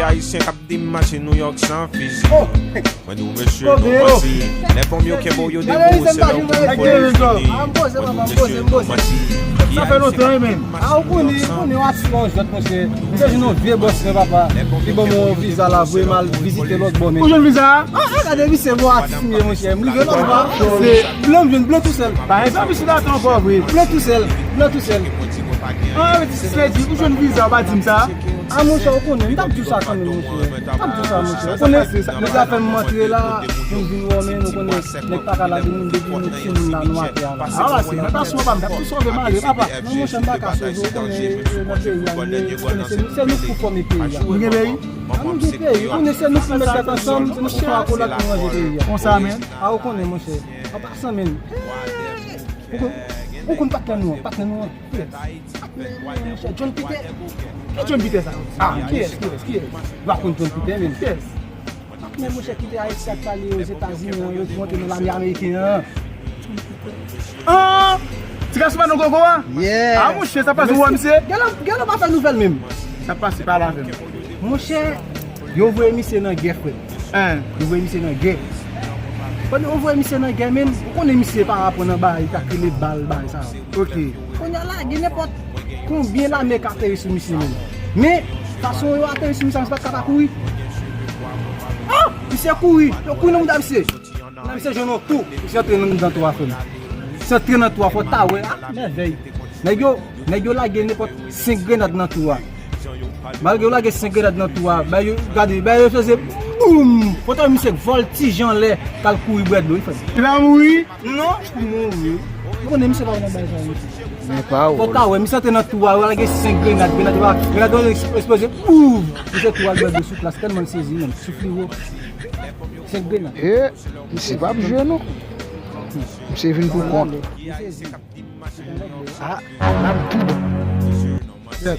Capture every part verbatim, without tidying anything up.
Ayisyen k ap di m mache Nouyòk san fizi. Mwen di w mesye nou manti. Lè fanm yo kenbe w yo debout, se lè w pou foli fini. Mwen di w mesye nou manti. Sa fè lontan wi, men. A, ou konnen, ou konnen, w ap fè yon jwèt, monchè. M te jwenn yon vye bòs mwen, papa. Li ban mwen yon viza la, voye m al vizite lòt bò, men. Ou jwenn viza a? A, a, gade misye, bon atis m ye, monchè. M rive lòt bò. Blan, m jwenn blan tou sèl. Pa egzanp, isit la ankò vre. Blan tou sèl, blan tou sèl. An, se di, ou jwenn viza, ou pa di m sa. A, monchè, ou konnen, m t ap di w sa kanmenm, monchè. M t ap di w sa, monchè. Ou konnen, nèg la fè m antre la, pou m vin wè w, men ou konnen, nèg pa ka lage moun depi nou timoun la, nou atè a la. A, se, men pa sou pa m t ap tou sove m ale, papa. Non, monchè, m pa ka sove, ou konnen, e, nan peyi a, nou, ou konnen, se nou, se nou k pou fòme peyi a. Nou gen peyi? A, nou gen peyi, ou konnen, se nou k pou met tèt ansanm, se nou k pou fè akolad pou ranje peyi a. Konsa menm? A, ou konnen, monchè. An pasan, men. Ou konn, ou konn patnè nou an, patnè nou an. Kiyès? Patnè nou an, monchè, John Peter. Ki John Peter sa? A, kiyès, kiyès, kiyès? Ou pa konn John Peter, men. Kiyès? Patnè, monchè, ki te Ayiti ak pale Ozetazini an, yo te monte nan lame ameriken an. An! Ti gason pa nan gogo a? Yeah. A, monchè, sa pase ou wè misye? Gèlè, gèlè pa fè nouvèl menm. Sa pase, pale avè m. Monchè, yo voye misye nan gè, frè. Hein? Yo voye misye nan gè. Pandan yo voye misye nan gè, menm, ou konnen misye pa aprann nan bagay, li ta kile bal, bagay sa yo. Ok. Kounye a la, gen nenpòt konbyen lame k ateri sou misye menm. Men, fason yo ateri sou misye, misye pa t ka pa kouri. Ah! Misye kouri, yo kouri nan mouda misye. Nan misye jwenn yon twou, misye antre nan, nan twou a, frè m. Misye antre nan twou a, fò w ta wè, ah, mèvèy. Nèg yo, nèg yo lage nenpòt senk grenad nan twou a. Malgre yo lage senk grenad nan twou a, bay yo, gade, bay yo feze boum! Fò w ta wè misye vòltije anlè, k al kouri bwè dlo, wi, frè m. Li pa mouri? Non, li mouri. Ou konnen misye pa nan bagay sa yo. Men pawòl. Fò w ta wè, misye antre nan twou a, yo lage senk grenad, grenad yo pa, grenad yo eksplose, boum! Misye tou al bwè dlo sou plas, tèlman l sezi, menm, souf li wo. Senk grenad. E, misye p ap jwe, non. Misye vin pou kont. Misye zi. Ah, n ap tou bon. Yep.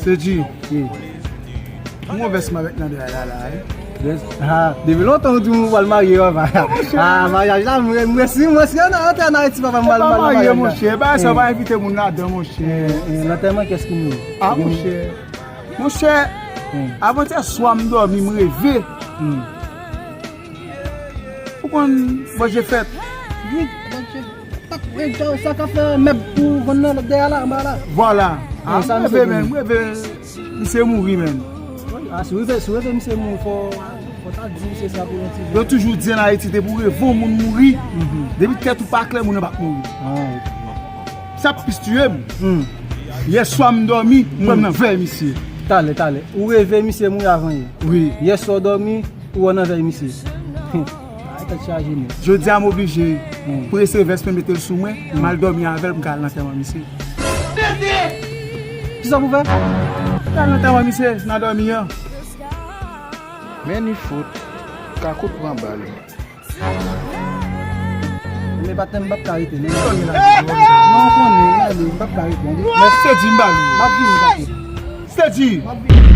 Sedi. Wi. Ki move sman avèk nan de la la, hein? Yes. Ah, depi lontan ou di m ou pral marye, papa. Ah, maryaj la, mwen, mwen si, mwen si an, an, an Ayiti, papa, m pral, pral marye, maryaj la. Monchè, ba sa, eh, pa envite moun ladan, monchè. Eh, eh, lantèman, kiyès ki mouri? Ah, monchè. Monchè, hmm, avantyè swa m dòmi, m reve. Hmm. Ou konn Bondye fèt? Wi, Bondye fèt. Wi, sa ka fè mèb pou vann nan dèyè la, anba la. Vwala. Ah, sa m reve, men, m reve misye mouri, men. Ah, si w reve, si w reve misye mouri, fò, fò ta di misye sa pou yon ti jan. Yo toujou di an Ayiti, depi w reve yon moun mouri, mhm, depi tèt ou pa klè, moun nan p ap mouri. Ah, ok. Sa plis tiye m. Hmm. Yè swa m dòmi, m pran nan vèy misye. Talè, talè. Ou reve misye mouri avan yè. Wi. Yè swa w dòmi, ou wè nan vèy misye. Ay, tèt chaje nèt. Jodi a m oblije, hmm, prese vès mwen, mete l sou mwen, hmm, m al dòmi avè l, m ka al nan antèman misye. Kisa pou fè? M ka al nan antèman misye, nan dòmi an. Men ni fout, Kakout pran bal. Men patnè m p ap ka rete, non. Non, ou konnen, gade, m p ap ka rete, non. Men Sedi m ba l ou. M ap vini, patnè. Sedi. M ap vini.